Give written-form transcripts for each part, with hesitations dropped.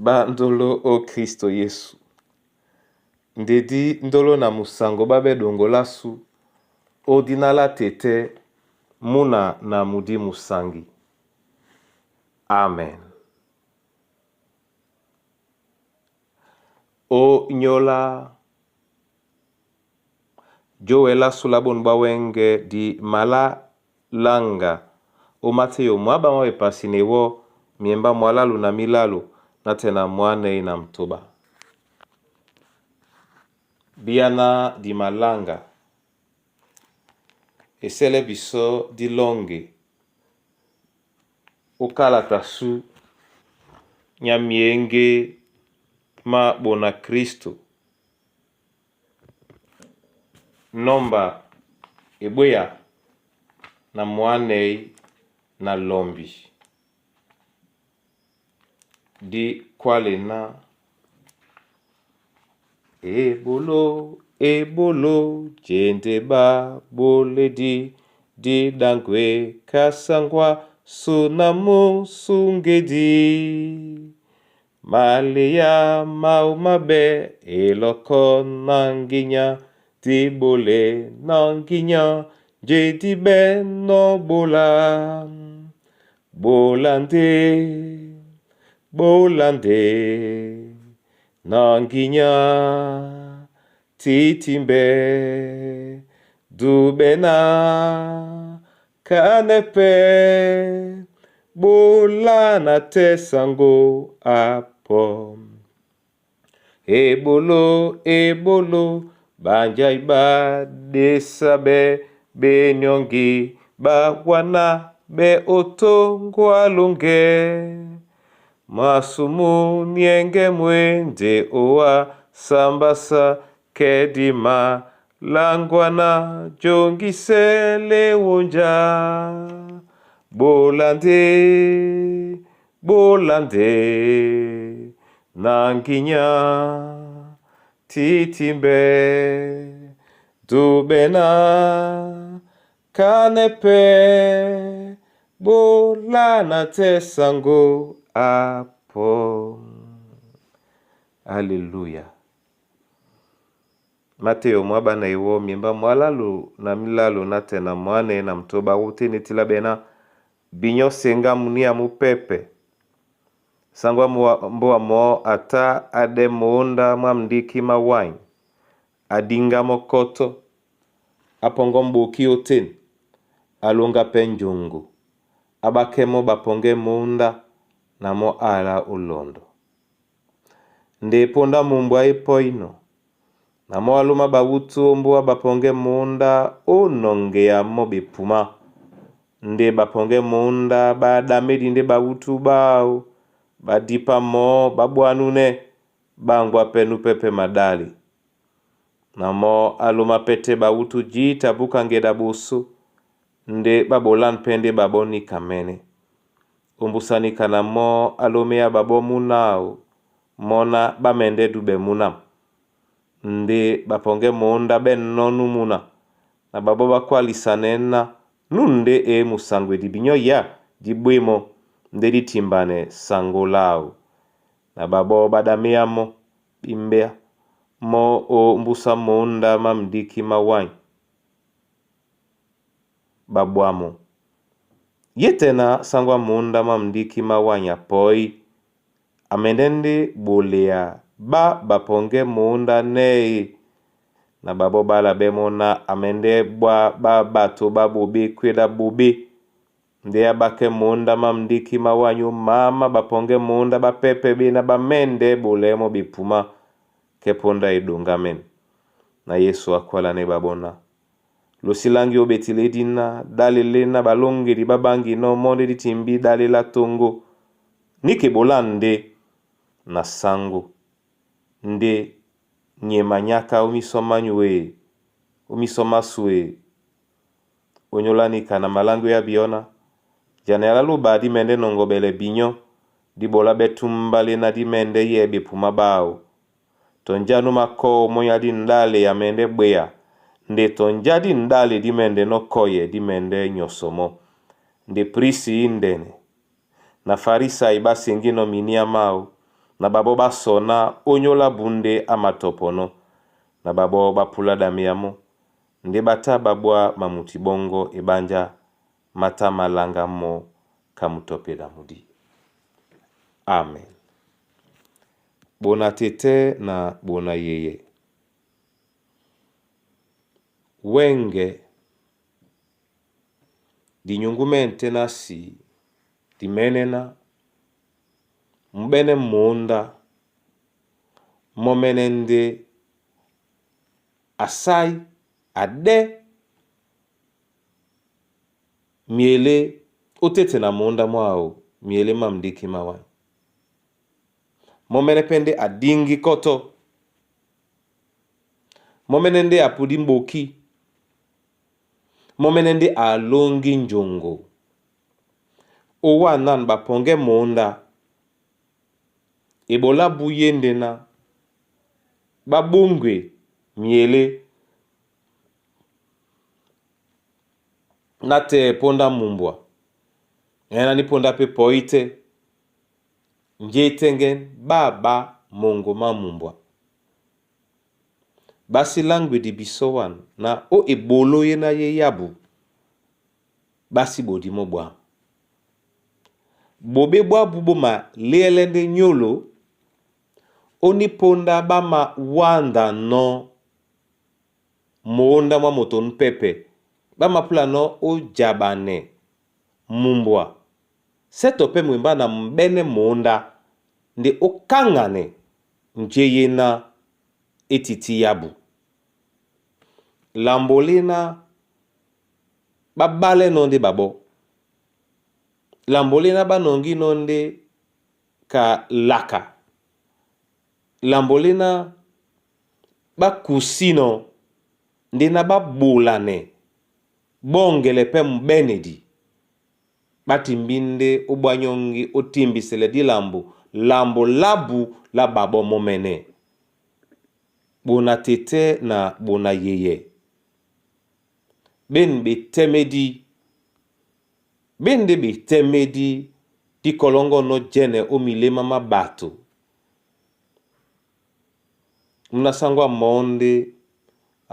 Ba ndolo ô Kristo Yesu, ndedi ndolo na musango babe dongolasu o dina la tete muna na mudi musangi. Amen. O nyola jowe lasu la bonu bwa wɛ́ŋgɛ̄ di malalanga ó Mateyo mwáɓá mwá ɓepasine wɔ́ miembá mwalalu na milalu nátɛna mwáneyi na m̀toba. Bíáná di maláŋga e sɛ́lɛ́ bisɔ́ dí lɔ́ŋge ó kálata sú nyá myěŋgé má ɓona Kristo nɔ́mba ebwéya na mwáneyi na lɔmbi dí kwále ná. Ebolo, ebolo, jende ba boledi di dangwe kasangwa suna musungedi. Maleya mau mabe eloko na nginya di bole na nginya njedi be no bola. Bolande, bolande na nginya titimbe dubena kanepe bola na te sango apo. Ebolo, ebolo, banjai ba desabe benyongi bawana be otongwa longe. Masumu nienge mwende oa sambasa kedima langwana jongisele wonja. Bolande, bolande, nanginya titimbe dubena kanepe bola na te sango apo. Alléluia. Mateyo mwa bana iwo miemba mwalalu na milalu na tena mwane na mtoba utini tila bena binyo senga munia mupepe sangwa mboa mo ata ade muunda mwa mndiki mawanyi adinga mokoto apongo mbuki oteni alonga pe njungu abakemo baponge muunda na mo ala ulondo. Nde ponda mumbwa epoino na mo aluma bawutu ombua baponge muunda onongeya mo bepuma nde baponge muunda badamedi nde bawutu bao badipa mo babwanunɛ bangwa pɛ núpɛ́pɛ́ madále. Na mɔ́ aluma pɛ́ tɛ́ bawútu jǐta búka ŋgeda ɓosó nde ɓá ɓolán pɛ́ ndé ɓaɓɔ́ níka mɛ́nɛ́. Ombusa nika na mɔ́ á lóméá ɓaɓɔ́ múna áō mɔ́ ná ɓá mɛndɛ́ dúɓɛ múnam. Nde ɓapɔŋgɛ́ muúndá ɓɛ́ nɔ́ nú múna na ɓaɓɔ́ ɓá kwálisanɛ́ ná nú ndé e musaŋgwedi binyɔ́ yá dí bwé mɔ́ ndé dí timbanɛ saŋgó láō. Na ɓaɓɔ́ ɓá ɗaméá mɔ́ ɓímbéá mɔ́ ó mbúsá muúndá má m̀ndíkí má wány ɓaɓwá mɔ́. Ye tɛna sáŋgó á muúndá má m̀ndíkí má wány a pɔ́í, a mɛndɛ́ ndé ɓolea ɓá ɓapɔŋgɛ́ muúndá nɛ́ e na ɓaɓɔ́ ɓá labɛ́ mɔ́ ná a mɛndɛ́ ɓwá ɓá ɓato ɓá ɓoɓé kwéɗá ɓoɓé ndé á ɓákɛ́ muúndá má m̀ndíkí má wány ó maámá ɓapɔŋgɛ́ muúndá ɓá pɛ́pɛ́ ɓé ná ɓá mɛ́ndɛ́ ɓolɛɛ́ mɔ́ ɓepumá kɛ́ póndá e ɗoŋgámɛ́n. Na Yésu á kwálanɛ́ ɓaɓɔ́ ná, Losiláŋgi ó ɓetilɛ́ ná ɗále lé ná ɓalóŋgedi ɓá ɓáŋginɔ́ mɔ́ ndé dí timbí ɗále lá tóŋgó. Níka e ɓolâ ndé na sáŋgó ndé nyema nyáká ó mísɔ mányu e, ó mísɔ másū e. Onyóla nika na maláŋgwéá biɔ́ ná janɛ lá lóba dí mɛndɛ́ nɔŋgɔɓɛlɛ binyɔ́ dí ɓolá ɓɛ́ túmbá léná dí mɛ́ndɛ́ yɛ́ ɓepumá ɓáō. Tɔ njá nú makɔ́ mónyá dí nɗále a mɛndɛ́ ɓwea nde tɔ njá dí nɗále dí mɛndɛ́ nɔ́ kɔyɛ dí mɛndɛ́ nyɔsɔ mɔ́. Nde prisi índɛnɛ na Farisai ɓá seŋgínɔ́ miníá máō Na ɓaɓɔ́ ɓá sɔ ná ónyólá bú ndé á matɔpɔnɔ́, na ɓaɓɔ́ ɓá púlá ɗámea mɔ́, ndé ɓá tá ɓá ɓwá mamuti ɓɔ́ŋgɔ́ eɓánjá má tá má láŋgá mɔ́ ka mutɔpɛda mudí. Amen. Ɓona tetɛ́ na ɓona yeyɛ. Wɛ́ŋgɛ dinyuŋgúmɛ́ tɛ́ nási dimɛ́nɛ́ ná muɓɛ́nɛ́ mǒndá mɔ́mɛ́nɛ́ ndé asái aɗɛ́ myelé ó téte na mǒndá mwáō myelé má m̀dékí máwáí. Mɔ́mɛ́nɛ́ pɛ́ ndé adíŋgí kɔ́tɔ́. Mɔ́mɛ́nɛ́ ndé apudí m̀ɓokí. Mɔ́mɛ́nɛ́ ndé alóŋgí njoŋgo. Ó wá nan ɓapɔŋgɛ́ mǒndá, eɓoló ábū yéndena ɓá ɓóŋgwe myelé nátɛɛ póndá mumbwa na ní póndá pɛ́ pɔ́í tɛ́ njé e tɛ́ŋgɛ́n ɓá moŋgo má mumbwa. Ɓá sí láŋgwedi bisɔ́ wan na ó eɓoló yé ná yé yábu ɓá sí ɓodí mɔ́ ɓwǎm̀. Ɓoɓé ɓwábú ɓó maléɛlɛ́ ndé nyólo ó ní póndá ɓá mawándanɔ́ mǒndá mwá moto núpɛ́pɛ, ɓá mapúlanɔ́ ó jaɓanɛ mumbwa sɛ́ tɔ pɛ́ mwembá na muɓɛ́nɛ́ mǒndá ndé ó káŋanɛ njé yé ná é tití yábu. Lambo léná ɓá ɓálɛ́nɔ̄ ndé ɓaɓɔ́. Lambo léná ɓá nɔŋgínɔ́ ndé ka laka. Lambo léná ɓá kusínɔ̄ ndé ná ɓá ɓolanɛ ɓɔ́ŋgɛlɛ pɛ́ muɓɛ́nɛdi. Ɓá timbí ndé ó ɓwá nyɔ́ŋgí ó timbisɛlɛ dílambo lambo lábu lá ɓaɓɔ́ mɔ́mɛ́nɛ́. Ɓona tetɛ́ na ɓona yeyɛ ɓên ɓetɛ́mɛ́dí ɓé ndé ɓetɛ́mɛ́dí dí kɔlɔ́ŋgɔ́nɔ́ jɛ́nɛ ó milémá má ɓato. Múná sáŋgó á mɔɔ́ ndé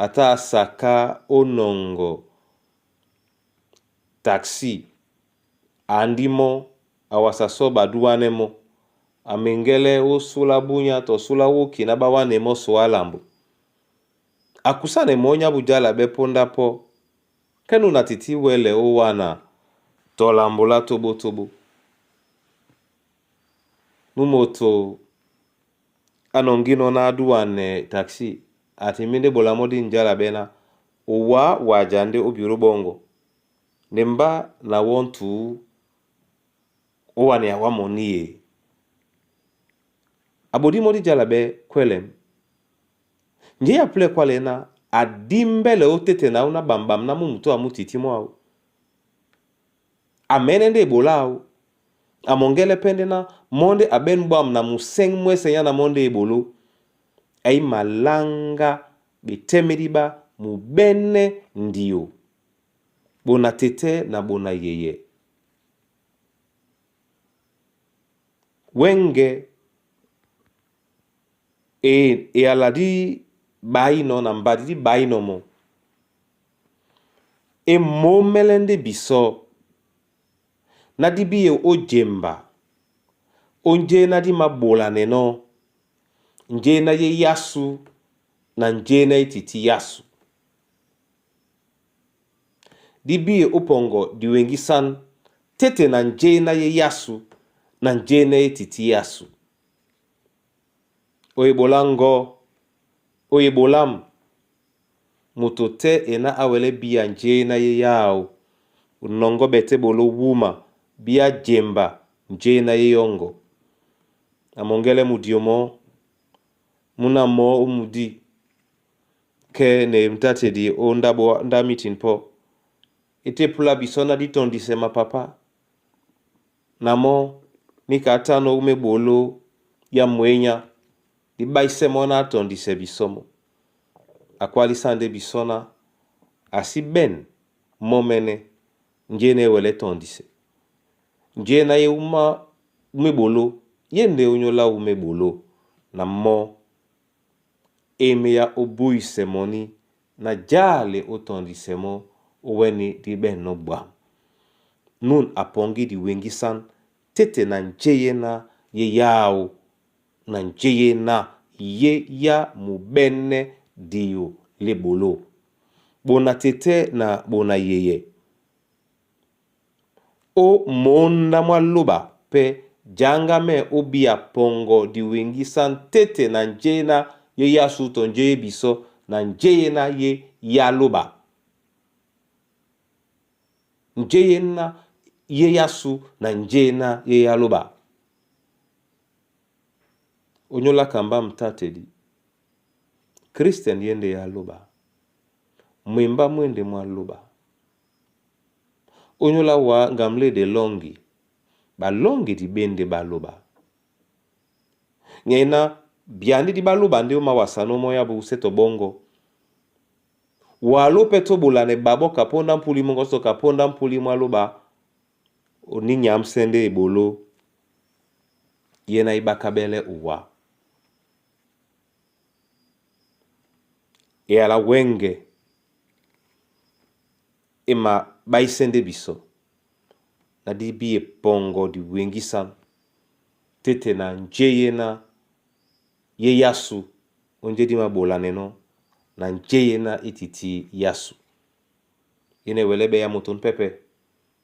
a tá á saká ó nɔŋgɔ taxi aandí mɔ́ a wasa sɔ́ ɓadúwánɛ́ mɔ́. A meŋgɛ́lɛ́ ó súla búnyá tɔ súla wúki ná ɓá wánɛ mɔ́ sɔ á lambo. A kusánɛ mɔɔ́ nyábu jála ɓɛ́ póndá pɔ́ kɛ́ nu na tití wɛ́lɛ ó wána tɔ lambo lá tóɓótóɓó. Mú moto á nɔŋgínɔ́ ná á dúwanɛ taxi a timbí ndé ɓola mɔ́ dí ŋ̀jála ɓɛ́ ná owá waja ndé ó biró ɓɔ́ŋgɔ. Nde mbá na wɔ́ ntǔ ó wane awá mɔní e. A ɓodí mɔ́ dí jála ɓɛ́ kwɛ́lɛ̀m. Njé a púlɛ́ kwálɛ́ ná a dímbɛ́lɛ ó téte na wú ná ɓamɓam ná mú mutú a mú tití mwáō. A mɛ̌nɛ́ ndé eɓoló áō. A mɔŋgɛ́lɛ́ pɛ́ ndé ná mɔ́ ndé a ɓɛ́n ɓwǎm̀ na musɛ́ŋ mwɛ́sɛ̄ nyá na mɔ́ ndé eɓoló. Aí maláŋgá ɓetɛ́mɛ́dí ɓá muɓɛ́nɛ́ ndio. Ɓona tetɛ́ na ɓona yeyɛ. Wɛ́ŋgɛ e eyala dí ɓáínɔ̄ na mbadi dí ɓáínɔ̄ mɔ́. E mǒmɛ́lɛ́ ndé bisɔ́ ná dí bíye ó jemba ó njé ná dí māɓolanɛnɔ́ njé ná yé yásū na njé ná é tití yásū. Dí bíye ó pɔŋgɔ diweŋgísán téte na njé ná yé yásū na njé ná é tití yásū. Ó eɓolá ŋgɔ́, ó eɓolám, moto tɛ́ e ná á wɛlɛ́ bíya njé ná yé yáō. Nɔŋgɔ́ ɓɛtɛ́ ɓoló wúma bíá jemba njé ná yé yɔ́ŋgɔ. A mɔŋgɛ́lɛ́ mudio mɔ́, múná mɔɔ́ ó mudí kɛ́ na e mtátedi ó ndáɓo ndá mítin pɔ́. E té púla bisɔ́ ná dí tɔndisɛ mapapá. Na mɔ́ níka á tánɔ́ ó méɓoló yá mwěnyá dí ɓáísɛ́ mɔ́ ná á tɔndisɛ bisɔ́ mɔ́. A kwálísá ndé bisɔ́ ná a sí ɓɛ̂n mɔ́mɛ́nɛ́ njé ná é wɛlɛ́ tɔndisɛ. Njé ná é wúma méɓoló Ye nde ónyólá wúma eɓoló na mɔ́ e meya ó búisɛ mɔní na jâle ó tɔndisɛ mɔ́ ó wɛ́nɛ́ dí ɓɛ̂nnɔ́ ɓwǎm̀. Nun a pɔŋgí diweŋgísán tete na njé ná yé yáō na njé ná yé yá muɓɛ́nɛ́ diyo lá eɓoló. Ɓona tetɛ́ na ɓona yeyɛ ó móndá mwá lóɓa pɛ́ jaŋgamɛ́ ó bíya pɔŋgɔ diweŋgísán tete na njé ná yé yásū tɔ njé é bisɔ́ na njé ná yé yá lóɓa. Njé ná yé yásū na njé ná yé yá lóɓa. Onyólá kambá mutatedi, Kristen ye nde ya lóɓa, mwembá mwé nde mwá lóɓa. Onyólá wǎ ŋgamléde lɔ́ŋgi, ɓalɔ́ŋgi di ɓé ndé ɓá lóɓa. Nyay ná byandi di ɓá lóɓa ndé ó māwasanɔ́ mɔ́ yábū sɛ́ tɔ ɓɔ́ŋgɔ̄. Waló pɛ́ tó ɓolanɛ ɓaɓɔ́ kapóndá mpúli mɔ́ tɔ kapóndá mpúli mwá lóɓa oní nyǎmsɛ́ ndé eɓoló ye ná í ɓákáɓɛ́lɛ́ uwá. Eyala wɛ́ŋgɛ e maɓáísɛ́ ndé bisɔ́ na dí bí epɔŋgɔ diweŋgísán tete na njé ná yé yásū ó njé dí māɓolanɛnɔ́ na njé ná í tití yásū. Í na ewɛlɛ́ ɓɛ́ yá moto pɛ́pɛ́,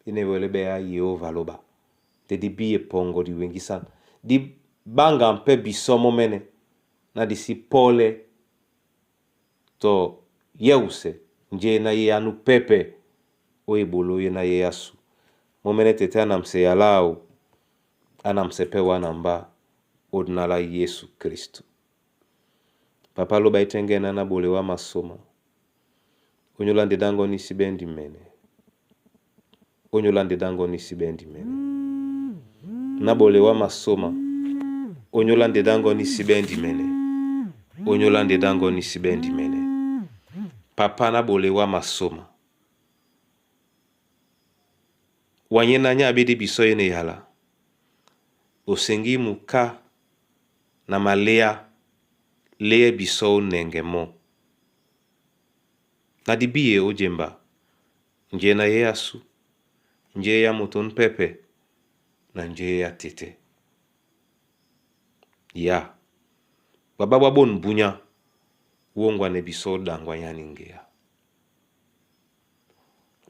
í na ewɛlɛ́ ɓɛ́ yá Yehova lóɓa. Nde dí bí epɔŋgɔ diweŋgísán dí ɓáŋga pɛ́ bisɔ́ mɔ́ mɛ́nɛ́ ná di sí pɔ́lɛ́ tɔ yɛ́wusɛ njé ná yé yánú pɛ́pɛ́ ó eɓoló yé ná yé yásū. Mɔ́mɛ́nɛ́ tɛtɛ́ á namsɛ yala áō, á namsɛ pɛ́ wá na mbá ó dina lá Yesu Kristu. Papa lóɓa é tɛ́ŋgɛ́nɛ́ á náɓole wá masóma. Onyólá nde ɗáŋgɔ ní sí ɓɛ́ ndimɛnɛ. Onyólá nde ɗáŋgɔ ní sí ɓɛ́ ndimɛnɛ. Náɓole wá masóma. Onyólá nde ɗáŋgɔ ní sí ɓɛ́ ndimɛnɛ. Onyólá nde ɗáŋgɔ ní sí ɓɛ́ ndimɛnɛ. Papa náɓole wá masóma. Wanyé ná nyá abédi bisɔ́ yé na eyala. Oseŋgí muká na maléá léyɛ́ bisɔ́ ó nɛŋgɛ mɔ́. Na di bíye ó jemba, njé ná yé yásū, njé yá moto pɛ́pɛ́ na njé yá tetɛ́. Ya, ɓaɓá ɓá ɓôn búnyá, wóŋgwanɛ bisɔ́ ó ɗaŋgwa nyá ní ŋgeá.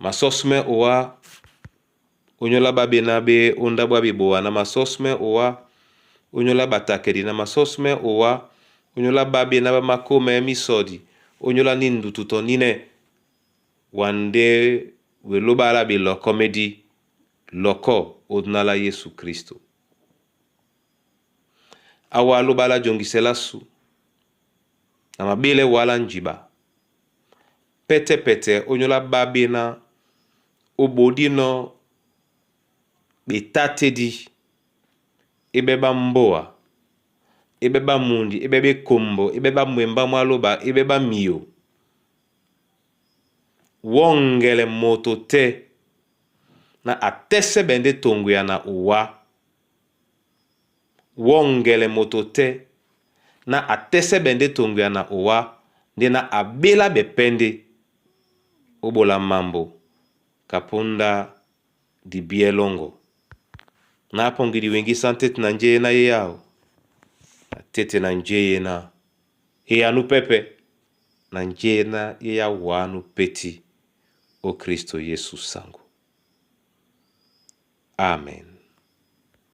Masɔ́súmɛ́ owá onyólá ɓá ɓená ɓé ó ndáɓo á ɓeboa na masɔ́súmɛ́ owá onyólá ɓatakɛdi na masɔ́súmɛ́ owá onyólá ɓá ɓená ɓá mákómɛ́ mísɔdi onyólá ní ndutu tɔ nínɛ́ wa ndé welóɓa lá ɓelɔkɔ́ médi lɔkɔ́ ó dina lá Yesu Kristo. Awa lóɓa lá jongisɛ lásū na maɓélɛ́ wǎ lá njiɓa pɛ́tɛ́pɛtɛ ónyólá ɓá ɓéná ó ɓodínɔ́ ɓetátédi é ɓɛ́ ɓá mbóa, é ɓɛ́ ɓá mundi, é ɓɛ́ ɓé kombo, é ɓɛ́ ɓá mwembá mwá lóɓa, é ɓɛ́ ɓá miyo. Wɔ́ŋgɛlɛ moto tɛ́ na atɛ́sɛ́ ɓɛ ndé toŋgoya na uwá. Wɔ́ŋgɛlɛ moto tɛ́ na atɛ́sɛ́ ɓɛ ndé toŋgoya na uwá ndé na abélá ɓɛ pɛ́ ndé ó ɓola mambo kapóndá dibíɛ́ lɔ́ŋgɔ. Na ápɔŋgi diweŋgísán tete na njé ná yé yáō, na tete na njé ná yé yánú pɛ́pɛ́ na njé ná yé yá wǎnú pétí ó Kristo Yesu saŋgó. Amen.